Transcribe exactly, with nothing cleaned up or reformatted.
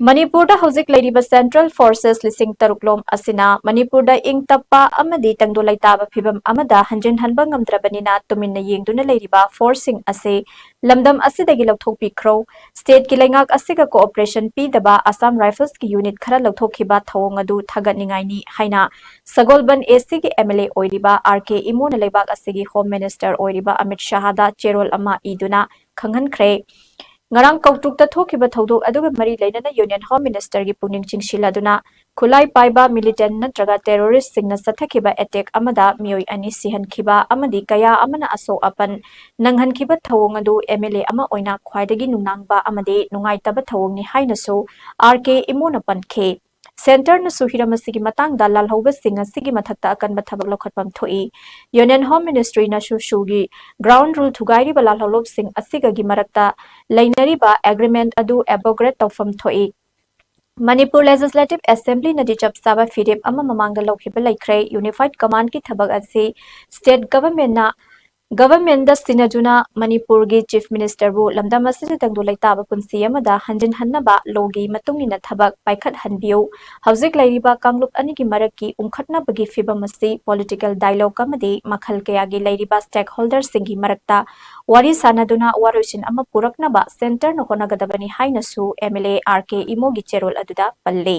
ꯃꯅꯤꯄꯨꯔꯗ ꯍꯧꯖꯤꯛ ꯂꯩꯔꯤꯕ Central Forces ꯂꯤꯁꯤꯡ ꯇꯔꯨꯛ ꯂꯣꯝ ꯑꯁꯤꯅ ꯃꯅꯤꯄꯨꯔꯗ ꯏꯪ ꯇꯞꯄ ꯑꯃꯗꯤ ꯇꯪꯗꯨ ꯂꯩꯇꯥꯕ ꯐꯤꯕꯝ ꯑꯃꯗ ꯍꯟꯖꯤꯟꯍꯟꯕ ꯉꯝꯗ꯭ꯔꯕꯅꯤꯅ ꯇꯨꯃꯤꯟꯅ ꯌꯦꯡꯗꯨꯅ ꯂꯩꯔꯤꯕ forceꯁꯤꯡ ꯑꯁꯤ ꯂꯝꯗꯝ ꯑꯁꯤꯗꯒꯤ ꯂꯧꯊꯣꯛꯄꯤꯈ꯭ꯔꯣ꯫ Stateꯀꯤ ꯂꯩꯉꯥꯛ ꯑꯁꯤꯒ cooperation ꯄꯤꯗꯕ Assam Riflesꯀꯤ unit ꯈꯔ ꯂꯧꯊꯣꯛꯈꯤꯕ ꯊꯧꯑꯣꯡ ꯑꯗꯨ ꯊꯥꯒꯠꯅꯤꯡꯉꯥꯏꯅꯤ ꯍꯥꯏꯅ ꯁꯒꯣꯜꯕꯟ ACꯒꯤ MLA ꯑꯣꯏꯔꯤꯕ RK ꯏꯃꯣꯅ ꯂꯩꯕꯥꯛ ꯑꯁꯤꯒꯤ Home Minister ꯑꯣꯏꯔꯤꯕ ꯑꯃꯤꯠ ꯁꯍꯥꯗ ꯆꯦꯔꯣꯜ ꯑꯃ ꯏꯗꯨꯅ ꯈꯪꯍꯟꯈ꯭ꯔꯦ꯫ ꯉꯔꯥꯡ ꯀꯧꯇ꯭ꯔꯨꯛꯇ ꯊꯣꯛꯈꯤꯕ ꯊꯧꯗꯣꯛ ꯑꯗꯨꯒ ꯃꯔꯤ ꯂꯩꯅꯅ Union Home Ministerꯒꯤ ꯄꯨꯛꯅꯤꯡ ꯆꯤꯡꯁꯤꯜꯂꯗꯨꯅ ꯈꯨꯠꯂꯥꯏ ꯄꯥꯏꯕ militant ꯅꯠꯇ꯭ꯔꯒ terroristꯁꯤꯡꯅ ꯆꯠꯊꯈꯤꯕ attack ꯑꯃꯗ ꯃꯤꯑꯣꯏ ꯑꯅꯤ ꯁꯤꯍꯟꯈꯤꯕ ꯑꯃꯗꯤ ꯀꯌꯥ ꯑꯃꯅ ꯑꯁꯣꯛ ꯑꯄꯟ ꯅꯪꯍꯟꯈꯤꯕ ꯊꯧꯑꯣꯡ ꯑꯗꯨ MLA ꯑꯃ ꯑꯣꯏꯅ ꯈ꯭ꯋꯥꯏꯗꯒꯤ ꯅꯨꯡꯅꯥꯡꯕ ꯑꯃꯗꯤ ꯅꯨꯡꯉꯥꯏꯇꯕ ꯊꯧꯑꯣꯡꯅꯤ ꯍꯥꯏꯅꯁꯨ RK ꯏꯃꯣꯅ ꯄꯟꯈꯤ꯫ Centreꯅꯁꯨ ꯍꯤꯔꯝ ꯑꯁꯤꯒꯤ ꯃꯇꯥꯡꯗ ꯂꯥꯜꯍꯧꯕꯁꯤꯡ ꯑꯁꯤꯒꯤ ꯃꯊꯛꯇ ꯑꯀꯟꯕ ꯊꯕꯛ ꯂꯧꯈꯠꯐꯝ ꯊꯣꯛꯏ꯫ Union Home Ministryꯅꯁꯨ ꯁꯨꯒꯤ ground rule ꯊꯨꯒꯥꯏꯔꯤꯕ ꯂꯥꯜꯍꯧꯂꯣꯞꯁꯤꯡ ꯑꯁꯤꯒꯒꯤ ꯃꯔꯛꯇ ꯂꯩꯅꯔꯤꯕ agreement ꯑꯗꯨ abrogate ꯇꯧꯐꯝ ꯊꯣꯛꯏ꯫ ꯃꯅꯤꯄꯨꯔ Legislative Assemblyꯅꯗꯤ ꯆꯞ ꯆꯥꯕ ꯐꯤꯔꯦꯞ ꯑꯃ ꯃꯃꯥꯡꯗ ꯂꯧꯈꯤꯕ ꯂꯩꯈ꯭ꯔꯦ꯫ Unified Commandꯀꯤ ꯊꯕꯛ ꯑꯁꯤ state governmentꯅ governmentꯗ ꯁꯤꯟꯅꯗꯨꯅ ꯃꯅꯤꯄꯨꯔꯒꯤ Chief Ministerꯕꯨ ꯂꯝꯗꯝ ꯑꯁꯤꯗ ꯇꯪꯗꯨ ꯂꯩꯇꯥꯕ ꯄꯨꯟꯁꯤ ꯑꯃꯗ ꯍꯟꯖꯤꯟꯍꯟꯅꯕ lawꯒꯤ ꯃꯇꯨꯡ ꯏꯟꯅ ꯊꯕꯛ ꯄꯥꯏꯈꯠꯍꯟꯕꯤꯌꯨ꯫ ꯍꯧꯖꯤꯛ ꯂꯩꯔꯤꯕ ꯀꯥꯡꯂꯨꯞ ꯑꯅꯤꯒꯤ ꯃꯔꯛꯀꯤ ꯎꯪꯈꯠꯅꯕꯒꯤ ꯐꯤꯕꯝ ꯑꯁꯤ political dialogue ꯑꯃꯗꯤ ꯃꯈꯜ ꯀꯌꯥꯒꯤ ꯂꯩꯔꯤꯕ stakeholderꯁꯤꯡꯒꯤ ꯃꯔꯛꯇ ꯋꯥꯔꯤ ꯁꯥꯅꯗꯨꯅ ꯋꯥꯔꯣꯏꯁꯤꯟ ꯑꯃ ꯄꯨꯔꯛꯅꯕ Centreꯅ ꯍꯣꯠꯅꯒꯗꯕꯅꯤ ꯍꯥꯏꯅꯁꯨ MLA RK ꯏꯃꯣꯒꯤ ꯆꯦꯔꯣꯜ ꯑꯗꯨꯗ ꯄꯜꯂꯤ꯫